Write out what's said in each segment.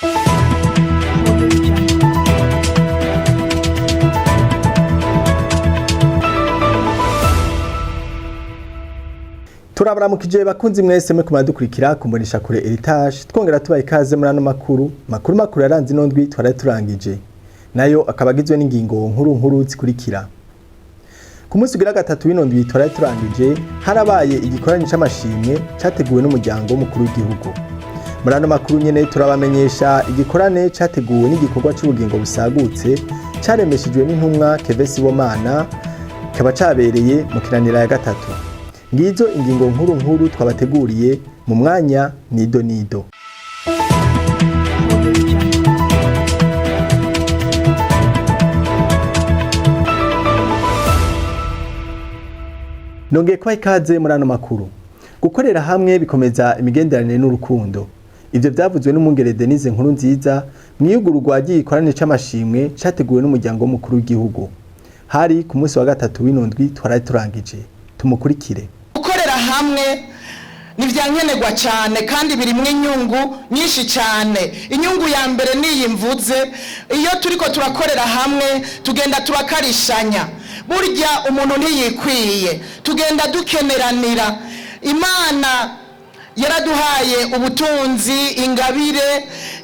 Audio Jungle. Turabaramukije bakunzi mwese mwe kumadukurikira kumbonesha kure Heritage, twongera tubaye ikaze muri ano makuru makuru makuru yaranze ino ndwi twari turangije, nayo akaba agizwe n'ingingo nkuru nkuru zikurikira. Ku munsi ugira gatatu w'ino ndwi twari turangije, harabaye igikorane c'amashimwe categuwe n'umuryango w'umukuru w'igihugu. Muri ano makuru nyene turabamenyesha igikorane categuwe n'igikorwa c'ubugingo busagutse caremeshejwe n'intumwa Keve Sibomana, kikaba cabereye mu Kinanira ya gatatu. Ngizo ingingo nkuru nkuru twabateguriye mu mwanya nido nido. Audio Jungle. Nongeye kubaha ikaze muri ano makuru. Gukorera hamwe bikomeza imigenderanire n'urukundo. Ivyo vyavuzwe n'umwungere Denise Nkuru Nziza mwiyugururwa ry'igikorane c'amashimwe categuwe n'umuryango w'umukuru w'igihugu. Hari ku munsi wa gatatu w'ino ndwi twaraye turangije. Tumukurikire. Gukorera hamwe ni vyankenerwa cyane kandi birimwo inyungu nyinshi cyane. Inyungu ya mbere niyi mvuze: iyo turiko turakorera hamwe tugenda turakarishanya. Burya umuntu ntiyikwiye, tugenda dukeneranira. Imana yaraduhaye ubutunzi, ingabire,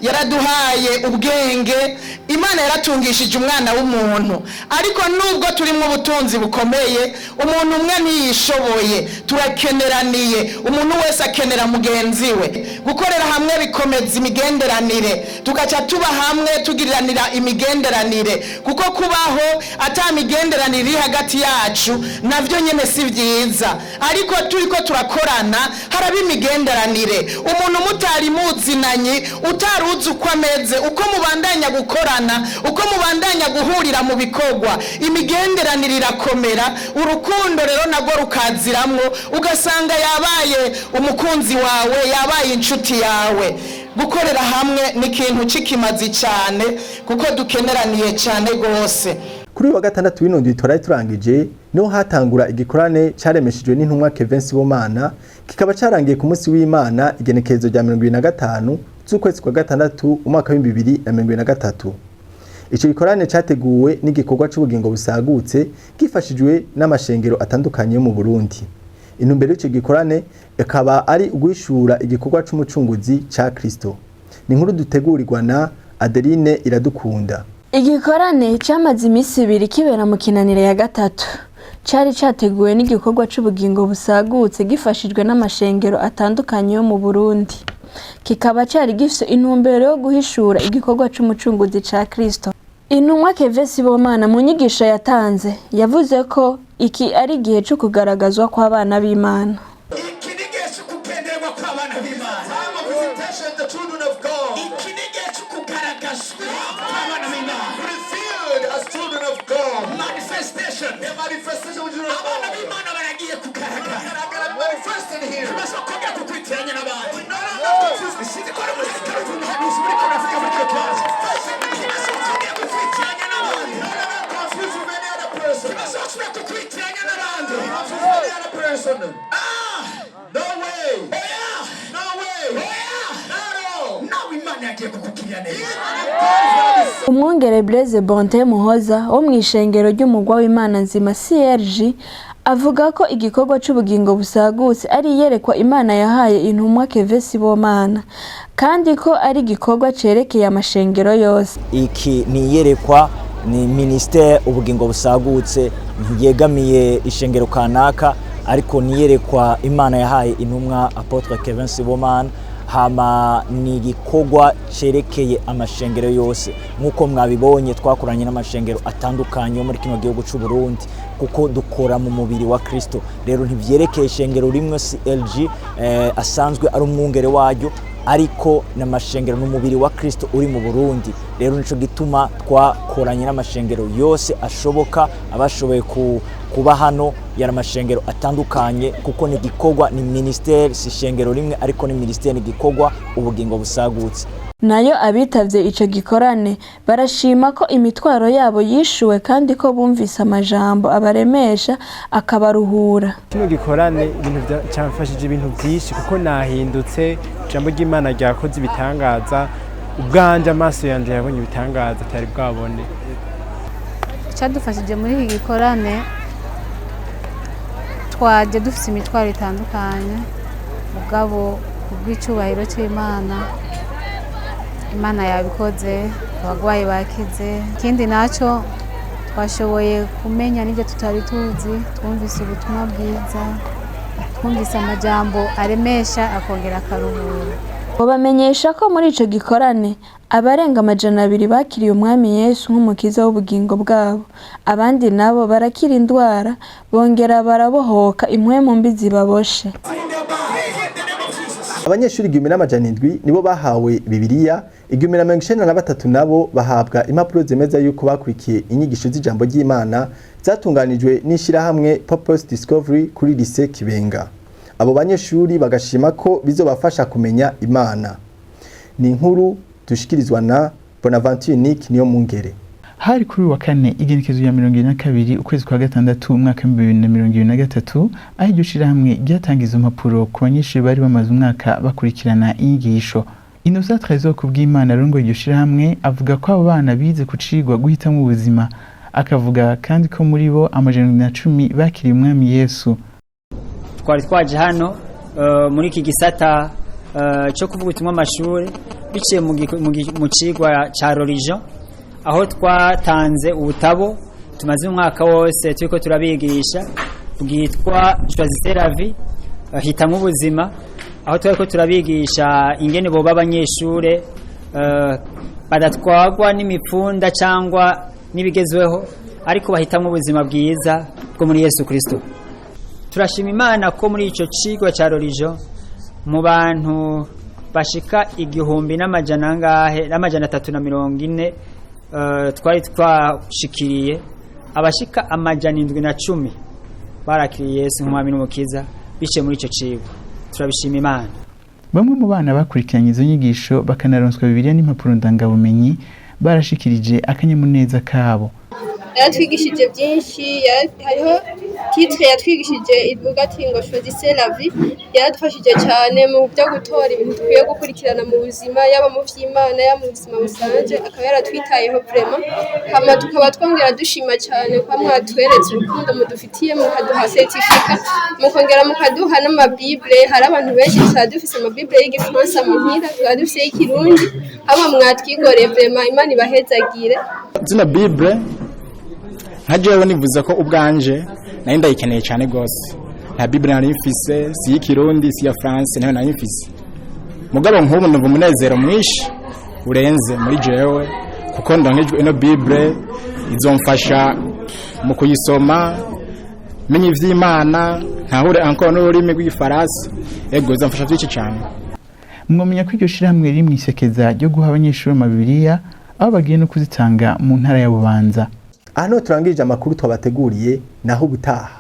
yaraduhaye ubwenge. Imana yaratungishije umwana w'umuntu, ariko nubwo turimo ubutunzi bukomeye, umuntu umwe ntiyishoboye. Turakeneraniye, umuntu wese akenera mugenzi we. Gukorera hamwe bikomeza imigenderanire, tugaca tuba hamwe tugiriranira imigenderanire, kuko kubaho ata migenderanire iri hagati yacu navyo nyene si vyiza. Ariko turiko turakorana haraba imigenderanire. Umuntu mutari muzinanye, utaruzi uko ameze, uko mubandanya gukorana, uko mubandanya guhurira mu bikorwa, imigenderanire irakomera. Urukundo rero narwo rukaziramwo, ugasanga yabaye umukunzi wawe, yabaye inshuti yawe. Gukorera hamwe ni ikintu c'ikimazi cyane, kuko dukeneraniye cyane rwose. Kuri uyu wa gatandatu w'ino ndwi twaraye turangije niho hatangura igikorane caremeshejwe n'intumwa Kevin Sibomana, kikaba carangiye ku munsi w'Imana igenekerezo rya 25 z'ukwezi kwa gatandatu umwaka wa 2023. Ico gikorane categuwe n'igikorwa c'ubugingo busagutse gifashijwe n'amashengero atandukanye yo mu Burundi. Intumbero y'ico gikorane ikaba ari uguhishura igikorwa c'umucunguzi ca Kristo. Ni inkuru dutegurirwa na Adeline Iradukunda. Igikorane cyamaze iminsi 2 kibera mu Kinanira ya gatatu, cari categuwe n'igikorwa c'ubugingo busagutse gifashijwe n'amashengero atandukanye yo mu Burundi, kikaba cari gifise intumbero yo guhishura igikorwa c'umucunguzi ca Kristo. Intumwa Keve Sibomana mu nyigisho yatanze yavuze ko iki ari igihe co kugaragazwa kw'abana b'Imana. Iki ni igihe cyo kugenderwa kw'abana b'Imana. Time of visitation, the children of God. Iki ni igihe cyo kugaragazwa kw'abana b'Imana. Revealed as children of God. Manifestation. The manifestation of children of Abana God. b'Imana baragiye kugaragara. Manifested here. Ntibazokongera kukwitiranya n'abandi. No longer confused. Sinzi ko ari umuhekaro w'umuhanuzi uriko uravuga muri icyo kibazo. Ntibazokongera kukwitiranya n'abandi. No longer confused with any other person. Ntibazosubira kukwitiranya n'abandi. Confused with any other person. Ah! No way. Oya! No way. Oya! Not at all. Nawe Imana yagiye kukugirira neza. Umwungere Blaise Bonte Muhoza wo mu ishengero ry'umugwa w'Imana nzima CRG avuga ko igikorwa c'ubugingo busagutse ari iyerekwa Imana yahaye intumwa Keve Sibomana, kandi ko ari igikorwa cerekeye amashengero yose. Iki ni iyerekwa, ni ministère ubugingo busagutse, ntiyegamiye ishengero kanaka, ariko ni iyerekwa Imana yahaye intumwa Apôtre Kevin Sibomana. Hama ni igikorwa cerekeye amashengero yose. Nk'uko mwabibonye, twakoranye n'amashengero atandukanye yo muri kino gihugu c'u Burundi, kuko dukora mu mubiri wa Kristo. Rero ntivyerekeye ishengero rimwe CLG asanzwe ari umwungere waryo, ariko n'amashengero n'umubiri wa Kristo uri mu Burundi. Rero nico gituma twakoranye n'amashengero yose ashoboka. Abashoboye kuba hano yari amashengero atandukanye, kuko ni igikorwa, ni ministère, si ishengero rimwe, ariko ni ministère, ni igikorwa ubugingo busagutse. Nayo abitavye ico gikorane barashima ko imitwaro yabo yishuwe, kandi ko bumvise amajambo abaremesha akabaruhura. Kino gikorane ibintu camfashije ibintu byinshi, kuko nahindutse. Ijambo ry'Imana ryakoze ibitangaza. Ubwanje amaso yanjye yabonye ibitangaza atari bwabone. Icyadufashije muri iki gikorane, twaje dufite imitwaro itandukanye, mugabo kubw'icyubahiro cy'Imana, Imana yabikoze, abarwayi bakize. Ikindi nacyo, twashoboye kumenya n'ibyo tutari tuzi. Twumvise ubutumwa bwiza, twumvise amajambo aremesha akongera akaruhura. Bamenyesha ko muri ico gikorane abarenga 200 bakiriye Umwami Yesu nk'umukiza w'ubugingo bwabo, abandi nabo barakira indwara, bongera barabohoka impwemu mbi zibaboshe. Abanyeshuri 1700 nibo bahawe Bibiliya, 1093 nabo bahabwa impapuro zemeza yuko bakurikiye inyigisho z'ijambo ry'Imana zatunganijwe n'ishirahamwe Purpose Discovery kuri Lycée Kibenga. Abo banyeshuri bagashima ko bizobafasha kumenya Imana. Ni inkuru dushikirizwa na Bonaventure Nick niyo mungere. Hari kuri uyu wa kane, igenekerezo rya 22 ukwezi kwa gatandatu umwaka w'2023, aho iryo shirahamwe ryatanga izo mpapuro ku banyeshuri bari bamaze umwaka bakurikirana inyigisho. Innocent Trésor Kubwimana, arongoye iryo shirahamwe, avuga ko abo bana bize ku cigwa guhitamwo ubuzima. Akavuga kandi ko muri bo 710 bakiriye Umwami Yesu. Twari twaje hano muri iki gisata cyo kuvuga ubutumwa amashuri biciye mu cigwa ca religion, aho twatanze ubutabo tumaze umwaka wose turiko turabigisha bwitwa Choisissez la vie, hitamwo ubuzima, aho twariko turabigisha ingene boba abanyeshure badatwagwa n'imipfunda cyangwa n'ibigezweho, ariko bahitamwo ubuzima bwiza bwo muri Yesu Kristo. Turashima Imana ko muri ico cigwa ca religion, mu bantu bashika igihumbi n'amajana angahe n'340 twari twashikiriye, abashika 710 barakiriye Yesu nk'umwami n'umukiza biciye muri ico cigwa. Turabishima Imana. Bamwe mu bana bakurikiranye izo nyigisho bakanaronswa Bibiliya n'impapuro ndangabumenyi barashikirije akanyamuneza kabo. Yaratwigishije byinshi. Hariho titre yatwigishije ivuga ati ngo "Choisissez la vie". Yaradufashije cyane mu byo gutora ibintu dukwiye gukurikirana mu buzima, yaba mu vy'Imana, yaba mu buzima busanzwe, akaba yaratwitayeho vraiment. Hama tukaba twongera dushima cyane kuba mwatweretse urukundo mudufitiye, mukaduha certificat, mukongera mukaduha n'amabible. Hari abantu benshi tukaba dufise amabible y'igifaransa muhira, tukaba dufise y'ikirundi. Hama mwatwigoreye vraiment, Imana ibahezagire. Zino bible, nka jewe nivuze ko ubwanje nari ndayikeneye cyane rwose. Nta bible nari mfise, si y'ikirundi, si iya France, nayo nari mfise. Mugabo nk'ubu numva umunezero mwinshi urenze muri jewe, kuko ndongejwe ino bible izomfasha mu kuyisoma, menye ivy'Imana, ntahure encore n'ururimi rw'igifaransa. Ego, izomfasha vyinshi cyane. Mwomenya ko iryo shirahamwe riri mw'isekeza ryo guha abanyeshuri amabibiriya, aho bagiye no kuzitanga mu ntara ya Bubanza. Aha niho turangirije amakuru twabateguriye, naho ubutaha.